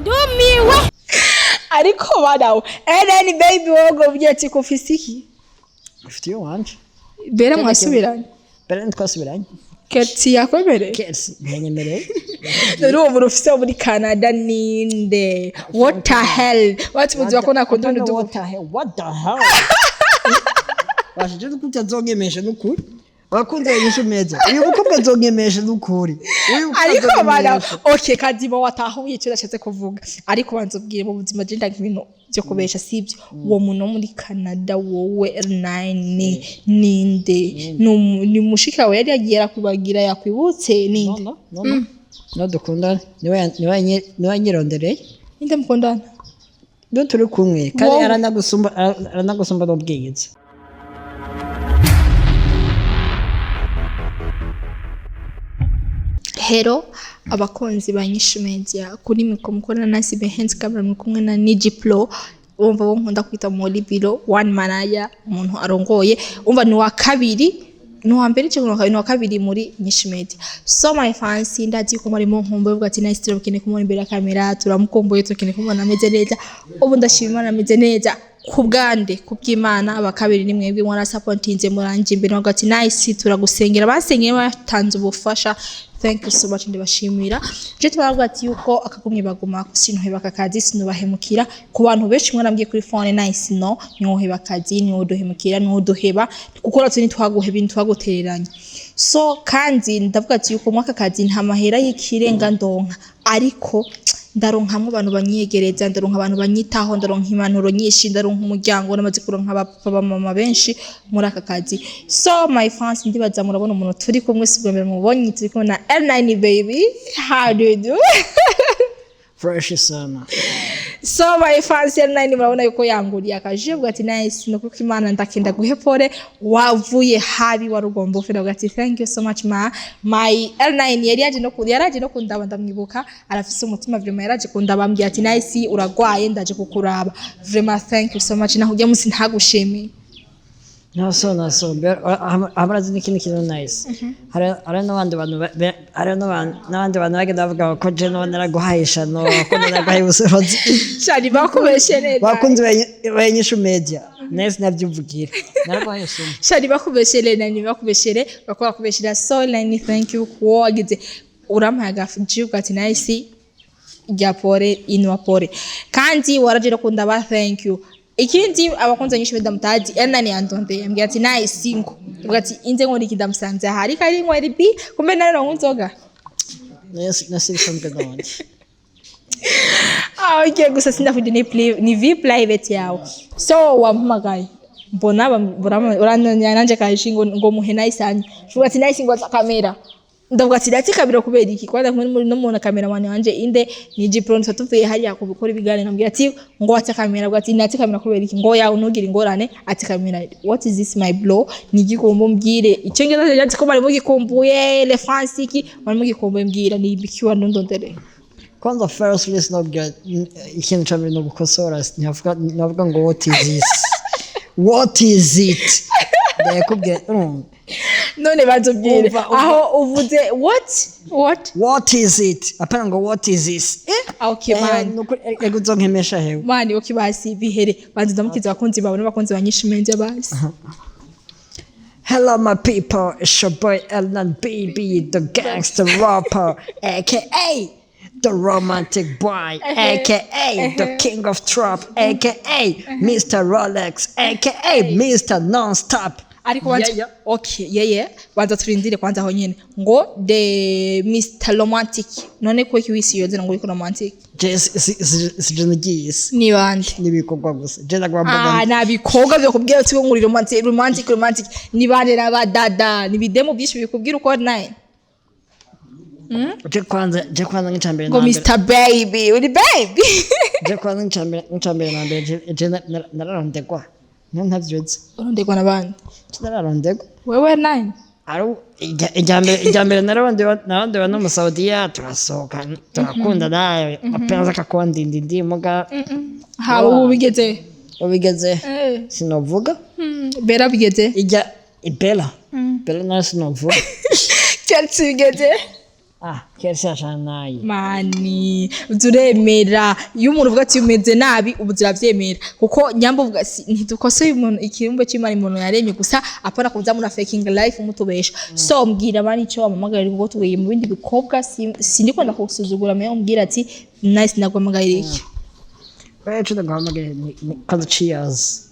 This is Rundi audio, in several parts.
Ndumiwe. Ariko banawe L9 baby, wowe ugiye ati ko ufise iki? Ufite iyo wanje. Bera mwasubiranye? Bera ntitwasubiranye. Ketsi yakwemereye? Kesi ntiyanyemereye. Rero uwo muntu ufise wo muri Canada ninde? What the hell, batubuzi ko nakunda utuntu. What the hell, what the hell? Bashije nukuti azongemesha nukuri. Abakunzi banyishe meza, uyu mukobwa azongemesha nukuri. Uyu mukobwa Ariko bana azongemesha. Okay, Kadima, watahuye icyo nashatse kuvuga, ariko banza ubwire mu buzima je ndanga ibintu byo kubesha sibyo. Uwo muntu wo muri Canada wowe L9 ninde? Ni mushika wawe yari yagiye arakwibagira yakwibutse? Ninde? No, no, no, no, dukundana niwe yanyirondereye. Ninde mukundana? Niwe turi kumwe kandi Wowe. aranagusumba n'ubwiza. Hello abakunzi ba Nyishu Media, kuri micro mukorana na Nancy behind camera muri kumwe na Niji Pro. Umva, bo nkunda kwita muri biro one manager, umuntu arongoye, umva ni wa kabiri, ni uwa mbere cyangwa ni wa kabiri? Ni wa kabiri muri Nyishu Media. So my fans, ndazi ko muri mu nkumbuye, uvuga ati nice, turakeneye kumubona imbere ya kamera, turamukumbuye, turakeneye kumubona ameze neza. Ubu ndashima Imana ameze neza ku bwande, ku bw'Imana. Aba kabiri ni mwebwe mwarasapotinze, muranje imbere bavuga ati nice, turagusengera, basengeye, batanze ubufasha. Thank you so much, ndabashimira. Je tubaravuga ati yuko akagumye baguma sinuheba aka kazi, sinubahemukira. Ku bantu benshi mwarambwiye kuri phone: nice, no nyoheba akazi, nyoduhemukira, nyoduheba, kuko natwe ntitwaguheba, ntitwagutereranya. So kandi ndavuga ati yuko mwaka kazi nta mahera y'ikirenga ndonka, ariko ndaronkamwo abantu banyegereza, ndaronka abantu banyitaho, ndaronka impanuro nyinshi, ndaronka umuryango, namaze kuronka abapapa, abamama benshi muri aka kazi. So my fans, ndibaza murabona umuntu turi kumwe, si ubwa mbere mubonye, turi kumwe na L9 baby. How do you do? Fresh sana. So my fans, L9 murabona yuko yanguriye akaje, avuga ati nice, no kuko Imana ndakenda guhepore wavuye habi warugomba ufite. Avuga ati thank you so much ma my L9. Yari yaje no yaraje no kundaba, ndamwibuka, arafise umutima vraiment. Yaraje kundaba, ambwira ati nice, uragwaye, ndaje kukuraba. Vraiment thank you so much, naho ujya musi ntagushimiye. Naso naso hamarazi n'ikindi kintu nice. Hari n'abandi bantu hari n'abandi bantu bagenda bavuga ko je no naraguhaye ishano, ko naraguhaye ubushobozi. Shari bakubeshe neza. Bakunzi ba Inyishu Media, nice, navyuvugira naraguhaye ishano. Shari bakubeshere nani, bakubeshere, bakora kubeshera. So nani, thank you kuwo wagize urampaye agafu ati nice, rya pore inwa pore, kandi waraje no kundaba, thank you. Ikindi abakunzi nyinshi benda mutazi, L9 yandondeye ambwira ati nice, ngo avuga ati inze ngo niki, ndamusanze aha ariko ari nywera ibi, kumbe nawe nanywa inzoga. Nasi nasi bisanzwe n'abandi. Ah, okay, gusa sindakujya ni vi private yawe. So wampamagaye mbona urananya nanje kaje ngo muhe nice anye, vuga ati nice ngo kamera, ndavuga ati dati kamera kubera iki? Kwanza kumwe muri no mubona cameraman wanje inde ni Gipro, tuvuye hariya ku bikora ibiganiro, ambwira ati ngo ati kamera, avuga ati nati kamera kubera iki? Ngo yawe ntugire ingorane, ati kamera. What is this my bro? Ni igikombo, mbwire icyongereza cyanditse ko bari mugikumbuye le France, iki bari mugikumbuye, mbwira ni ibikiwa ndondondere. Kwanza first list nobwira ikintu ca mbere no gukosora, ntibavuga ngo what is this, what is it, ndayakubwira urumva. None bazubwire. Umva. Aho uvuze what what? What is it, apana ngo what is this. Okay man. Nukuri ego uzonkemesha hewe. Mani, okay, basi bihere, banza ndamukiza abakunzi bawe n'abakunzi ba Nyinshi Media basi. Hello, my people. It's your boy L9 BB, the gangster rapper, aka the romantic boy, aka the king of trap, aka Mr. Rolex, aka Mr. Nonstop. Ariko banza Yeah, yeah. Okay, yeye banza turindire kwanza aho nyene ngo the Mr Romantic, none ko iki wisi yoze ngo uriko romantic? Je sije nagiyise. Ni bande? N'ibikorwa gusa. Je nagwa Ah, mboga. nta bikorwa byo kubwira uti ngo uri romantic, romantic, romantic. Ni bande n'abadada ni bidemo byinshi bikubwira uko nine? Je kwanza nk'icambere Ngo na mbere. Mr Baby, uri baby. Je kwanza nk'icambere na mbere je nararondegwa. Nta ntavyuzi. Urondegwa n'abandi? Je nararondegwa. Wewe nine? Ari irya mbere narondewe n'umusaudiya, turasohoka, turakundana, apenza akakondinda indi muga. Ha, ubu bigeze? Ubigeze sinovuga. Bera bigeze? Ijya ibela bela nayo sinovuga. Chelsea bigeze? Ah, Kersi ashanaye. Mani, turemera iyo umuntu uvuga ati umeze nabi, ubu ziravyemera, kuko nyambo uvuga ntidukoseye umuntu ikirumbo cy'Imana, umuntu yaremye gusa, apana kuza muri faking life mutubesha. So mbwira bani icyo wamamagarira, kuko tugiye mu bindi bikobwa. Sindiko ndakugusuzugura, meyo umbwira ati nice, naguhamagarira iki? Wewe cyo ndaguhamagara ni kwanza cheers.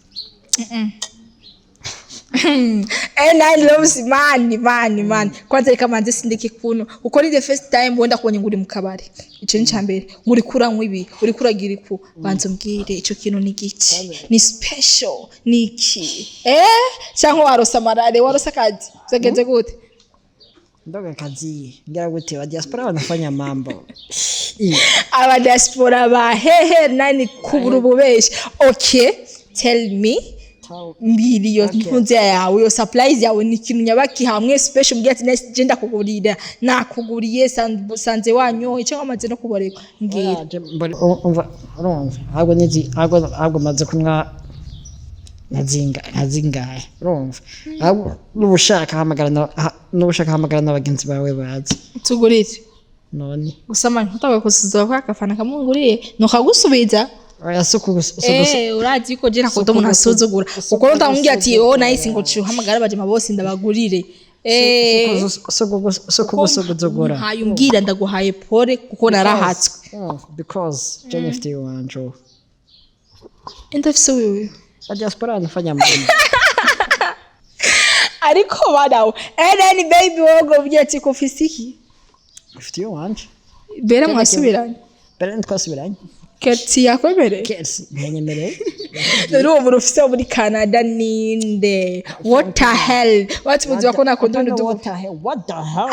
N9 loves mani mani mani. Kwanza reka manze sindike kuno, kuko ni the first time wenda kubonye ngo uri mu kabari. Ico ni cambere, ngo kuranywa ibi, uri kuragira iku. Banza umbwire ico kintu ni giki, ni special, ni iki? Cyangwa warose amarare, warose akazi, byagenze gute? Ndoga kazi ngira gute, wa diaspora wanafanya mambo. Aba diaspora ba hehe nani kubura ububeshi? Okay, tell me. Mbiri iyo ntunze yawe, iyo surprise yawe ni ikintu nyabaki hamwe special? Mbwira ati nice, je ndakugurira, nakuguriye, sanze wanyoye cyangwa amaze no kuborerwa, mbwira. Umva, urumva, ahubwo nizi, ahubwo maze kunywa nkazinga nkazingahe, urumva, ahubwo n'ubushaka hamagara n'abagenzi bawe bazi. Tugurire. None. Gusa mani ntutawe kusuza kwa akafana kamunguriye nukagusubiza. Oya, suku suku. Urazi ko je nakunda umuntu asuzugura, kuko ndamubwira ati oh nice, ngo ciuhamagara abajama bose ndabagurire. Suku gusuguzugura. Ntayo umbwira, ndaguhaye pole kuko narahatswe. Because je nifite iwanje. Ndafise wewe. Wa diaspora wanafanya mambo. Ariko barawe NN baby, wowe ugiye ati ko ufise iki? Mfite iwanje. Bera mwasubiranye? Bera ntitwasubiranye. Keti yakwemereye? Kersi ntiyanyemereye. Rero uwo muntu ufise wo muri Canada ninde? What the hell, wati muziba ko nakunda umuntu. What the hell, what the hell,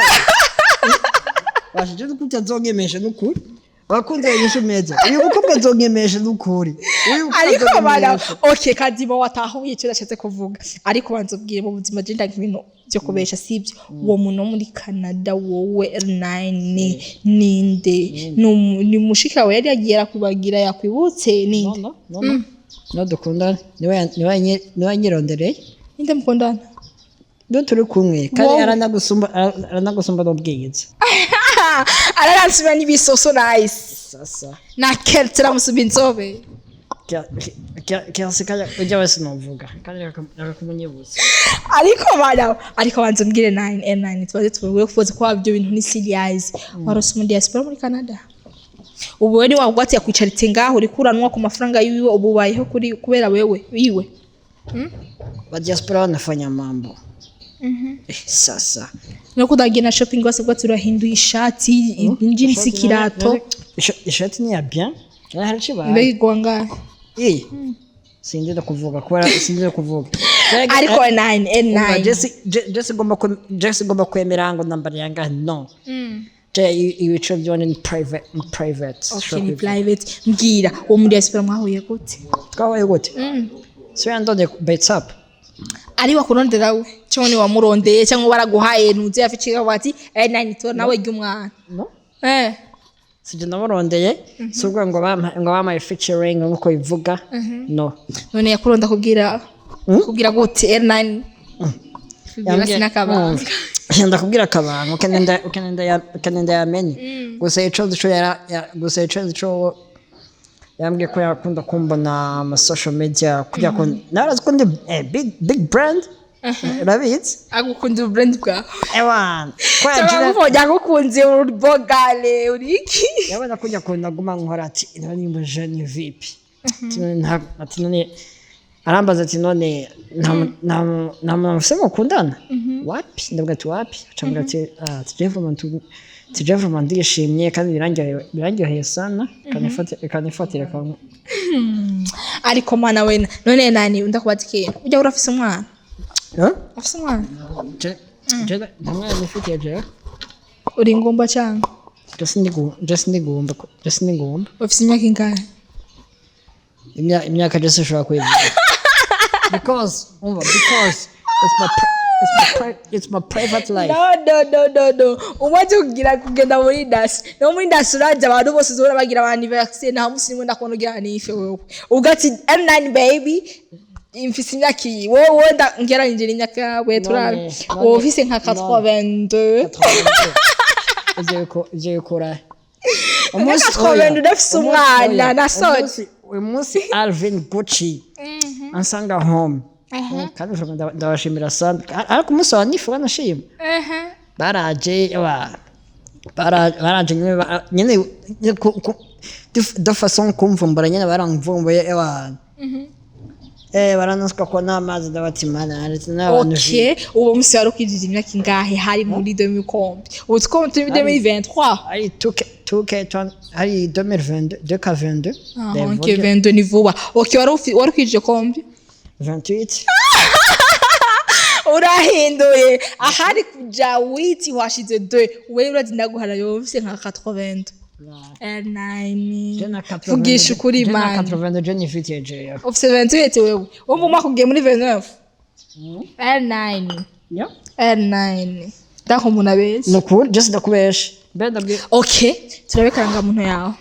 bashije nukuti azongemesha nukuri. Bakunze Inyishu Media, uyu mukobwa azongemesha nukuri, uyu mukobwa Ariko bana azongemesha. Okay, Kadima, watahuye icyo nashatse kuvuga, ariko banza ubwire mu buzima je ndanga ibintu byo kubesha, sibyo? Uwo muntu wo muri Canada wowe R9 ninde? Ni mushika wawe yari yagiye arakwibagira, yakwibutse, ninde? No, no, no, no, dukundana, niwe yanyirondereye. Ninde mukundana? Niwe turi kumwe kandi Wowe. aranagusumba n'ubwiza. Araransubira n'ibisoso, nice. Sasa. Na Kelt aramusubira inzobe. Kiasi kaya ujya wese novuga kandi reka kumunyibutsa. Ariko bana, ariko banza umbwire 9 N9, tubaze tuvuge kuvuze ko ibyo bintu ni serious. Warose mu diaspora muri Canada, ubu we ni wagwati yakwicaritse ngaho, uri kuranwa ku mafaranga yiwe, ubu ubayeho kuri kubera wewe wiwe. Wa diaspora wanafanya mambo. Sasa. No kudagenda shopping wase bwatsi, urahinduye ishati, jeans, ikirato. Ishati ni ya bien, hari ikibaye. Mbega igwa ngahe? Eh, sindida kuvuga kubera sindida kuvuga. Ariko 9 N9. Jesse ngomba kwemera ngo nambara yanga no je ibice byone ni private, ni private. Okay, ni private. Mbwira, uwo muri diaspora mwahuye gute? Twabaye gute? So yandonde WhatsApp. Ari wakurondera we cyangwa ni wamurondeye, cyangwa baraguhaye ntuzi yafi ati N9 tora nawe ry'umwana? No. Sije namurondeye, si ubwo ngo bampaye featuring nkuko bivuga, no. None yakuronda kubwira kubwira gute R9? Kubwira sinakabanga. Ndakubwira akabanga, ukenenda yamenye gusa ico nzi co gusa ico nzi co yambwiye ko yakunda kumbona ama social media kugira ko narazi ko ndi big big brand, urabizi. Agukunda ububrand bwawe? Ewan ko cyangwa yagira agukunda, agukunze uri bogale, uri iki? Yabona kujya kunda guma nkora ati none nimba jeune vipi? Ati none ati none arambaza ati none nta muntu mufise mukundana? Wapi, ndavuga ati wapi. Acambwira ati ah tuje vraiment ndishimye kandi birangyoheye sana, kanifatira kamwe. Ariko mana we, none nani, ndakubaza ikintu, ujya urafise umwana? Eh? Ufise umwana? Je nta mwana nifitiye jewe. Uri ingumba cyangwa? Je sindigumba, je sindigumba. Ufise imyaka ingahe? Imyaka je sinshobora kuyivuga because umva, because it's my private life. No, no, no, no, no, umaze kugira kugenda muri industry, no muri industry uraje abantu bose uzora bagira abantu anniversaire, nta musi nimwe ndakubona ugira annife wewe ubwo ati M9 baby mfise imyaka iyi, wowe ngereranyije n'imyaka yawe turabe. None. Wowe ufise nka None. 82. Ivyo bikura 82 udafise umwana, na soni. Uyu munsi Alvin Gucci ansanga home, kandi vraiment ndabashimira sana. Ariko umunsi wa nifu banashima baraje, baraje nyene, nyene de façon kumvumbura nyene, baramvumbuye ewa, baranaswa ko n'amazi, ndabati mana ndetse n'abantu. Ok, uwo musi wari ukwijije imyaka ingahe? Hari muri 2000 combien? Ubu two turi 2023. Ari 2K 2K hari 2022, 2K22. Ah, Ndavuga. ok, 22 ni vuba. Ok, wari ukwijije combien? 28. Urahinduye, ahari kuja huit washize 2. Wewe urazi ndaguhara, yofise nka 80 L9. Je na 82. Vugisha ukuri. Je na Man. 82, je nifitiye jewe. Ufise 28 wewe, wumva umwaka ugiye muri 29. L9. Yeah. L9, ndako umuntu abeshya. Nukuri je sindakubesha, mbe ndabwiye. Ok, turabe karangamuntu yawe.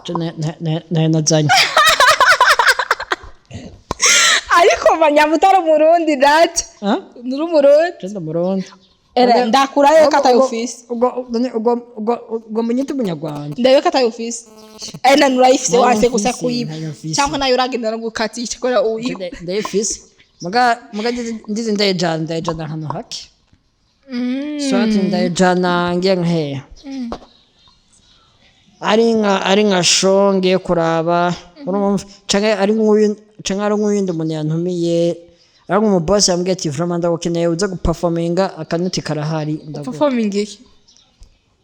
Je nazanye. Ariko manyamutari umurundi data. Ah? Nuri umurundi? Je ndi umurundi. Era ndakurayo ko atayo ufise. Ubwo munyita umunyarwanda. Ndabe ko atayo ufise. Ena nurayifise. Nayo Wase gusa mfise, kuyiba. nayo mfise. Cyangwa nayo uragenda no gukatisha kubera uyiba. Ndayifise, muga ndizi ndayijana ahantu hake, swati ndayijana ngiye nkeya, ari nka show ngiye kuraba, urumva, canke ari nk'uyu, canke ari nk'uyundi muntu yantumiye, ari nk'umubosi yambwiye ati: "Vraiment ndagukeneye uze guperforminga, akanuti karahari," ndaguha. Performing iki?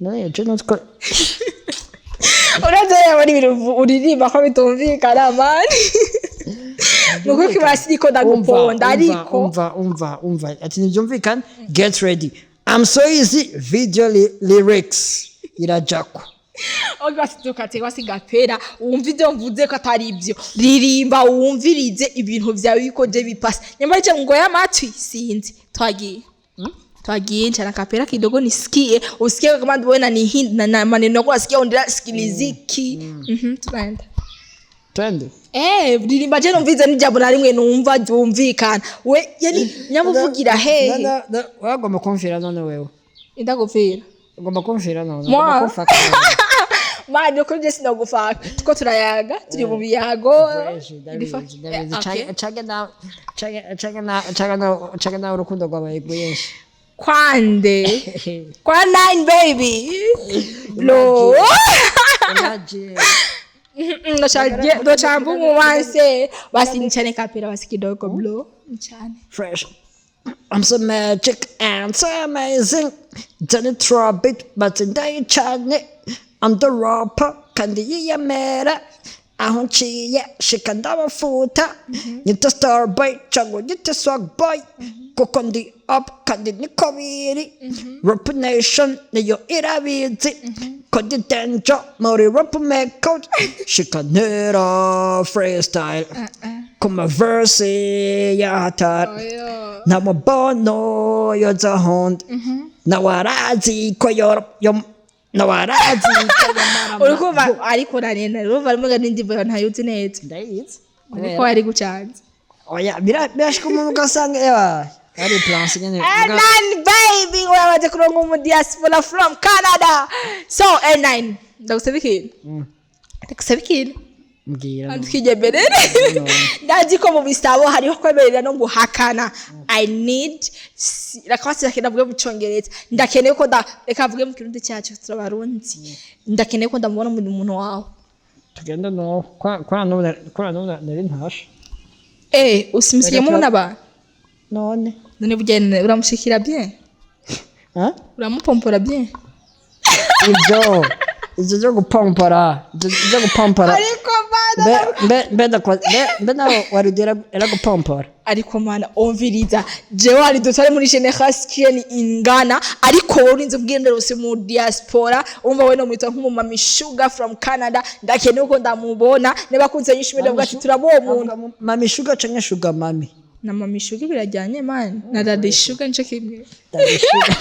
None je nutwo. Uraza yaba ari ibintu uririmba ko bitumvikana, man, nuko kibasi niko ndaguponda, ariko Umva, umva, umva, ati ntibyumvikana. Get ready, I'm so easy, video lyrics irajako. Ok, basi dukate basi gapera, wumva ibyo mvuze ko atari ibyo. Ririmba wumvirize ibintu byawe yuko je bipasa. Nyamara je ngo y'amatwi sinzi. Twagiye, twagiye nchana kapera kidogo nisikie, usikie kama wewe na ni na maneno yako nasikia undira sikiliziki. Tunaenda. Twende. Eh, ririmba je numvize n'ijambo na rimwe numva ryumvikana. We yani nyamuvugira hehe? Wagomba kumvira none wewe. Indagupfira. Ugomba kumvira none. Moi? Ugomba kumfaka. Mani uko je sinagufaka, tuko turayaga, turi mu biyago. Ndabizi. Canke nawe urukundo rwabaye rwinshi. Kwande kwa nine baby lo. Imagine. Ndocamba umuwanse basi nichane kapera basi kidogo blo nichane. Fresh. I'm so magic and so amazing. Done trumpet, but ndayicane. I'm the rapper, kandi yiyemera. Aho nciye, shika ndabafuta. Nyita star boy, cyangwa nyita swag boy. Kuko ndi up, kandi niko biri. Rap Nation, niyo irabizi. Ko ndi danger, muri rap maker. Shika ntera freestyle. Kuma verse ya hatari. Nta mubono yoza honda, nawe arazi ko yo nawe arazi ko yomara. Urikumva ariko nanene urumva arimo n'indirimbo ntayuzi neza. Ndayizi. Niko ari gucanza. Oya, birashika umuntu ugasanga ewa ari plans nyene. N9 baby, wamaze kuronka umu diaspora from Canada. So N9, ndagusaba ikintu, ndagusaba ikintu. Mbwira. Twigemerere, ndazi ko mu bisabo hariho kwemerera no guhakana. I need reka basi reka ndavuge mu Cyongereza, ndakeneye ko nda reka mvuge mu Kirundi cyacu, turabarundi, ndakeneye ko ndamubona mu muntu wawe. Tugenda no kwa n'ubu nari ntashe. Eh, usimusigiyemo n'abantu. None. None bugende uramushikira bien? Ha? Uramupompora bien? Ivyo byo gupompora, ivyo byo gupompora. Ariko mana. Mbe nawe warudira eragupompora? Ariko mana, umviriza, jewe hari dutari muri generation ingana, ariko wowe urinze ubwira rose mu diaspora, umva we no mwita nk'umumami sugar from Canada, ndakeneye uko ndamubona niba kunze nyishimira ndavuga ati turamuwo muntu. Mami sugar canke sugar mami? Na mami sugar birajyanye, man, na daddy sugar nico kimwe. Daddy sugar.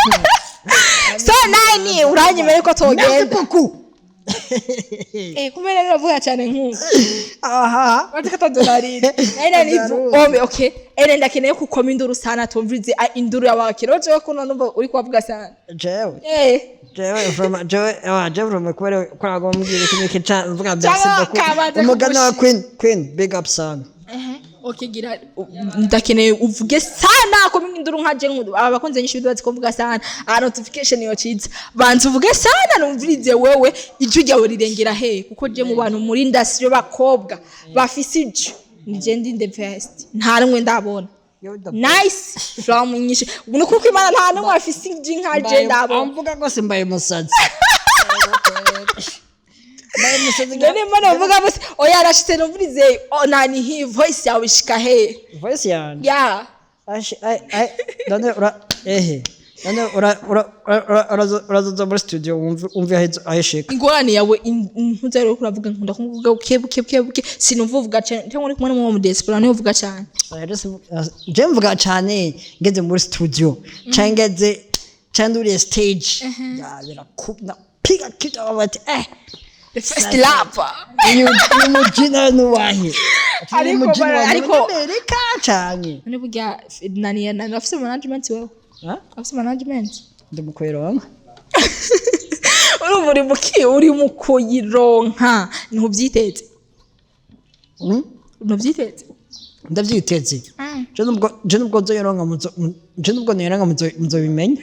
So nine uranyemeye ko Merci togenda? beaucoup. Eh, kumbe rero uravuga cyane nk'uko Aha. Wataka tadolari. Ena ni ome, okay. Ena ndakeneye kukoma induru sana tumvize, ah, induru y'abakira. Oje ko numva uri kubavuga sana. Jewe. Eh. Jewe vraiment, jewe jewe vraiment, kubera ko nagombwira iki niki mvuga merci Cyangwa beaucoup. kabanza Umugani wa kugushi- Queen, Queen, big up sana. Okay, gira ndakeneye uvuge sana ko induru nka je aba bakunze nyinshi bazi ko mvuga sana, a notification yo ciza. Banza uvuge sana numvirize wewe, ijwi ryawe rirengera he, kuko je mu bantu muri industry bakobwa bafise ijwi ni je ndi the best, nta rumwe ndabona. You're the Nice from nyinshi ni kuko Imana nta numwe afise ijwi nka je ndabona. Mvuga rwose mbaye umusazi, mbaye umusazi. None mbona uvuga bose oya arashitse, numvirize, oh, nani hi voice yawe ishika he? Voice yanje? Yeah. Ashi ai ai, none ura ehe, none ura ura ura- urazoza muri studio wumve aho ishika. Ingorane yawe ntuza rero kuravuga, nkunda kuvuga buke buke buke buke, sinumva uvuga cyane cyangwa uri kumwe n'uwo mu diaspora niwe uvuga cyane. Rero je mvuga cyane ngeze muri studio canke ngeze canke nduriye stage ya birakunda piga kitu bati The first rapper. Uyu mujina nuwahe? Ariko Amerika canke none burya nani nani afise management wewe? Ha? Afise management? Ndi mu kuyironka. Urumva uri muki, uri mu kuyironka, ntubyiteze? Ntubyiteze? Ndavyiteze. Je nubwo nzoyironka je nubwo noyironka muzobimenya.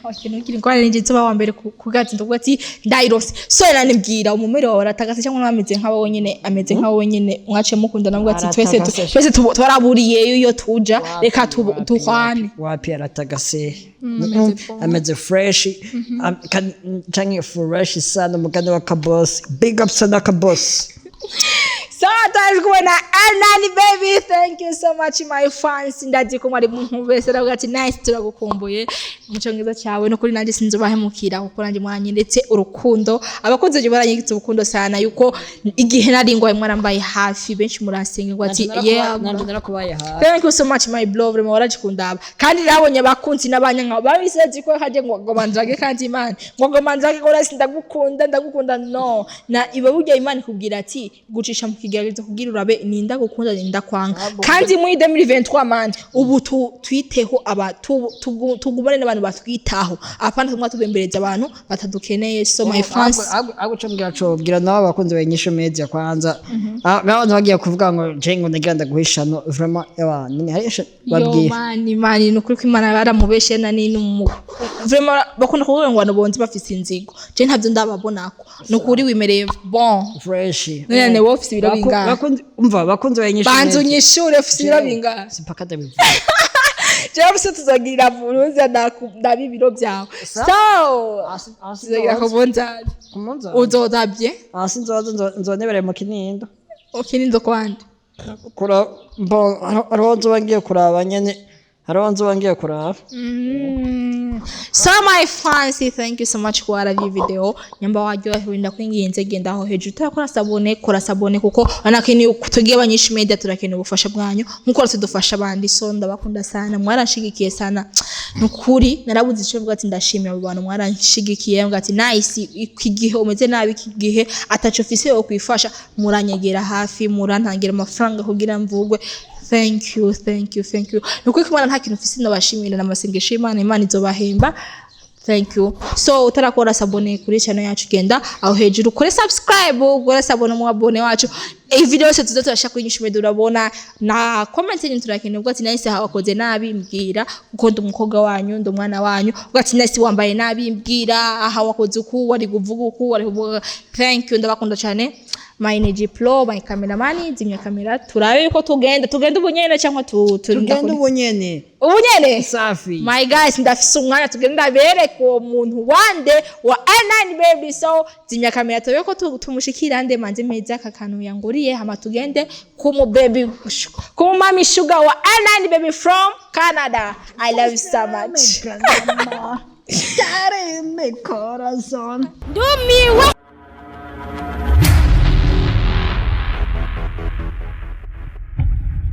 Okay, ntugire ingorane, ninjye nzoba wa mbere kugazi ndavuga ati ndayirose. So nanibwira umumere wawe aratagase cyangwa nawe ameze nka wowe nyene, ameze nka wowe nyene mwaciye mukundana, navuga ati twese Aratagase. twese twaraburiyeyo iyo tuja, reka tuhwane. Wapi, aratagase. Ameze bon. Ameze fresh. Canke fresh sana, umugani wa Kaboss. Big up sana, Kaboss. So twaje kubona Anani baby, thank you so much my fans. Ndazi ko mwari munkubese, ndavuga ati nice, turagukumbuye mu cyongereza cyawe. No kuri nanjye sinzobahemukira kuko nanjye mwanyeretse urukundo, abakunzi je baranyeretse urukundo sana, yuko igihe nari ngwaye mwarambaye hafi, benshi murasenga ngo ati yeah. Nanje narakubaye hafi. Thank you so much my bro, vraiment waraje kundaba, kandi nabonye abakunzi n'abanyanka babisezi ko haje ngo bandrage, kandi Imana ngo mandrage ngo rasi ndagukunda, ndagukunda. No na iba burya Imana ikubwira ati gucisha mu kigeragezo kugira urabe ninda gukunda ninda kwanga. Kandi muri 2023 man, ubu twiteho aba tugumane n'abantu batwitaho, apana tumwa tubembereza abantu batadukeneye. So my fans, Ahubwo co mbwira, co bwira nabo abakunzi ba Inyishu Media kwanza. Nk'abantu bagiye kuvuga ngo je ngo ndagira ndaguhisha, no vraiment ewa nini hari Yo. babwiye. Mani mani, ni ukuri ko Imana baramubeshe na ni vraiment bakunda kuvuga ngo abantu bonze bafise inzigo, je ntavyo ndababonako, ni ukuri wimereye bon. Fresh. None wowe ufise ibiro bingahe? Umva, bakunzi ba Inyishu Banza Media. unyishure, ufise ibiro bingahe? Simpaka ndabivuga. Jewe ufise tuzogira vuruza ndabi ibiro byawe, so tuzogira ku munzani. Ku munzani. Uzodabye. Hasi nzoza nzonebereye mu Kinindo. Ukinindo kwande? Kura mbo hariho nzoba ngiye kuraba nyene, hariho nzoba ngiye kuraba. So my fans, thank you so much kuwarabye video. Nyamba waryohewe, ndakwinginze genda aho hejuru utarakora s'abonner, kora s'abonner, kuko anakini tugiye abanyinshi media turakeneye ubufasha bwanyu nkuko tudufasha abandi. So ndabakunda sana, mwaranshigikiye sana, nukuri narabuze icyo mvuga ati ndashimira abo bantu mwaranshigikiye, mvuga ati nice, iki gihe umeze nabi, iki gihe ataco ufise yo kwifasha, muranyegera hafi, murantangira amafaranga kugira mvugwe. Thank you, thank you, thank you. Nukuri ko Imana nta kintu ufise ndabashimira n'amasengesho y'Imana, Imana izobahemba. Thank you. So utarakora s'abonner kuri channel yacu, genda aho hejuru ukore subscribe, ukore s'abonner mu abone wacu. Iyi video yose tuza turashaka kuri Inyishu Media, urabona na comment yenyu turakeneye, ubwo ati nice hawakoze nabi mbwira, kuko ndi umukobwa wanyu, ndi umwana wanyu. Ubwo ati nice wambaye nabi mbwira, aha wakoze uku, wari kuvuga uku, wari kuvuga. Thank you, ndabakunda cyane. My energy pro, my cameraman, zimya kamera turabe yuko tugenda ubunyene cyangwa turinda. Tugenda ubu nyene. Ubunyene. Safi. My guys, ndafise umwanya, tugenda ndabereka uwo muntu wande wa N9 baby. So zimya kamera turabe ko tumushikira nde manze meza aka kantu yanguriye, hama tugende kumu baby, kumu mami sugar wa N9 baby from Canada. I love you so much. Dare mi corazón. Ndumiwe.